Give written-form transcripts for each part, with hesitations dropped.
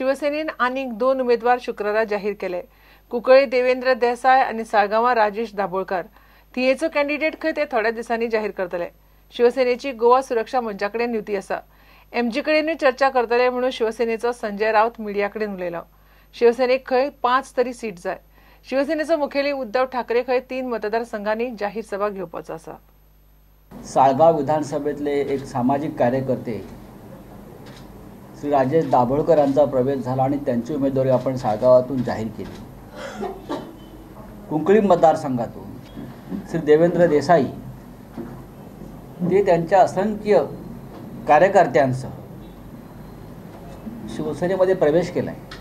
शिवसेनेन आनीक 2 उमेदवार शुक्रारा जाहीर केले. कुंकळे देवेंद्र देसाय आनी साळगांवां राजेश दाभोळकर. थियेचो कॅन्डिडेट खंय ते थोड्या दिसांनी जाहीर करतले. शिवसेनेची गोवा सुरक्षा मंचा कडेन युती आसा. एमजी कडेनूय चर्चा करतले म्हणून शिवसेनेचो संजय राऊत मिडिया कडेन उलयलो. शिवसेनेक खंय 5 तरी सीट जाय. शिवसेनेचो मुखेली उद्धव ठाकरे खंय 3 मतदारसंघांनी जाहीर सभा घेवपाचो आसा. साळगांव विधानसभेतले एक सामाजिक कार्यकर्ते श्री राजेश दाभोळकर यांचा प्रवेश झाला आणि त्यांची उमेदवारी आपण साळगावातून जाहीर केली. कुंकळी मतदारसंघातून श्री देवेंद्र देसाई ते त्यांच्या असंख्य कार्यकर्त्यांसह शिवसेनेमध्ये प्रवेश केला आहे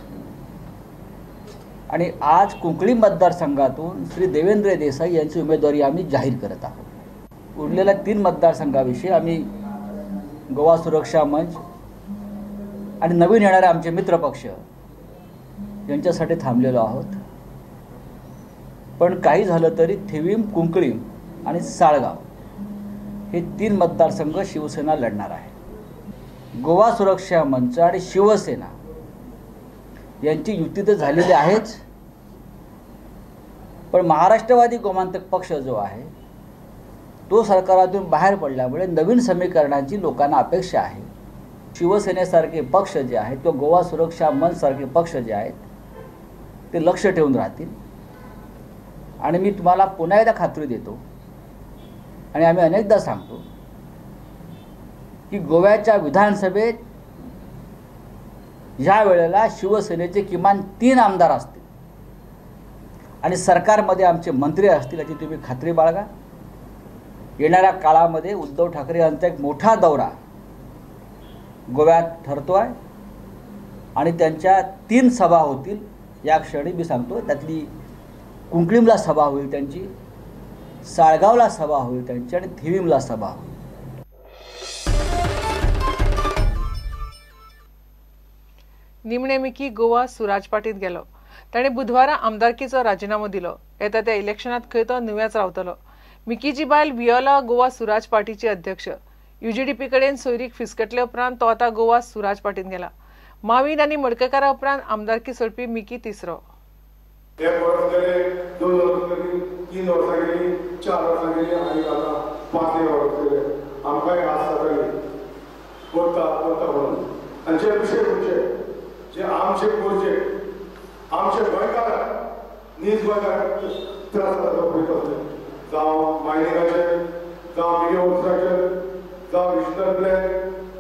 आणि आज कुंकळी मतदारसंघातून श्री देवेंद्र देसाई यांची उमेदवारी आम्ही जाहीर करत आहोत. उरलेल्या 3 मतदारसंघाविषयी आम्ही गोवा सुरक्षा मंच आणि नवीन येणारे आमचे मित्रपक्ष यांच्यासाठी थांबलेलो आहोत. पण काही झालं तरी थिवीम, कुंकळी आणि साळगाव हे 3 मतदारसंघ शिवसेना लढणार आहे. गोवा सुरक्षा मंच आणि शिवसेना यांची युती तर झालेली आहेच, पण महाराष्ट्रवादी गोमांतक पक्ष जो आहे तो सरकारातून बाहेर पडल्यामुळे नवीन समीकरणांची लोकांना अपेक्षा आहे. शिवसेनेसारखे पक्ष जे आहेत किंवा गोवा सुरक्षा मंचसारखे पक्ष जे आहेत ते लक्ष ठेवून राहतील. आणि मी तुम्हाला पुन्हा एकदा खात्री देतो आणि आम्ही अनेकदा सांगतो की गोव्याच्या विधानसभेत ह्या वेळेला शिवसेनेचे किमान 3 आमदार असतील आणि सरकारमध्ये आमचे मंत्री असतील याची तुम्ही खात्री बाळगा. येणाऱ्या काळामध्ये उद्धव ठाकरे यांचा एक मोठा दौरा गोव्यात ठरतो आहे आणि त्यांच्या 3 सभा होतील. या क्षणी मी सांगतो, त्यातली कुंकळीमला सभा होईल त्यांची, साळगावला सभा होईल त्यांची आणि थिवीमला सभा होईल. निमणे मिकी गोवा सुराज पार्टीत गेलो. ताणें बुधवारा आमदारकीचो राजिनामो दिलो. येता त्या इलेक्शनात खंय तो नुव्याच रावतलो. मिकीची बायल वियोला गोवा सुराज पार्टीची अध्यक्ष. युजीडीपी कडेन सोयरीक फिसकटले उपरांत तो आतां गोवा सुराज पार्टीत गेला. मावीन आनी मडकयकारा उपरांत आमदारकी सोडपी मिकी तिसरो. 1 वर्स गेले, 2 वर्स गेली, 3 वर्सां गेली, 4 वर्सां गेली आनी आतां 5 वर्स गेले. आमकांय आस जाताली करता करता म्हणून. आनी जे विशय म्हणजे जे आमचे गरजे आमचे गोंयकार नीज गोंयकार त्रास जाता पळयत आसले, जावं मायनिंगाचे, जावं मिडिया वॉर्साचे, जावं रिजनल प्लॅन,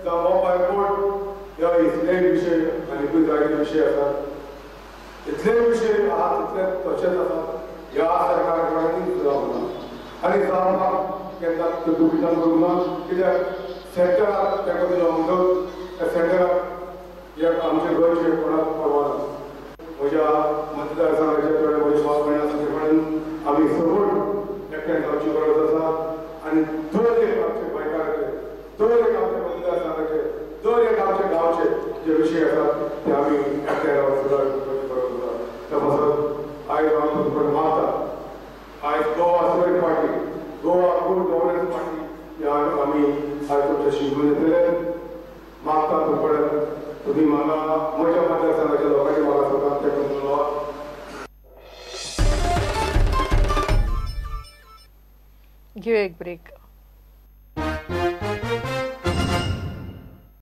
जावं मोपा एअरपोर्ट, ह्या इतले विशय आनीकूय जायते विशय आसात. इतले विशय आहात तितले तशेंच आसात. ह्या सरकारा कडेन सुद्दां ना आनी जावपाक केन्ना दुखितान करूंक ना, कित्याक सेंटराक ताका दिलो म्हणटकच त्या सेंटराक एक आमचे गोंयचे कोणाक परवा ना. म्हज्या मतदारसंघाचे थोडे म्हजे भाव भयण आसा ते कडेन आमी सगळं एकठांय जावची गरज आसा आनी दर एक आमचे गोंयकाराचे, दर एक आमच्या मतदारसंघाचे, दर एक आमच्या गांवचे जे विशय आसात ते आमी एकठांय रावन सुद्दां करपाची गरज आसा. त्या पासत आयज हांव तुमचे मागता, आयज Goa Swaraj party, Goa good governance party ह्या आमी आयज तुमच्या शिकून येतले. मागता तुमचे तुम्ही म्हाका म्हज्या मतदारसंघाच्या लोकांनी म्हाका स्वता ते करून. घेऊया एक ब्रेक.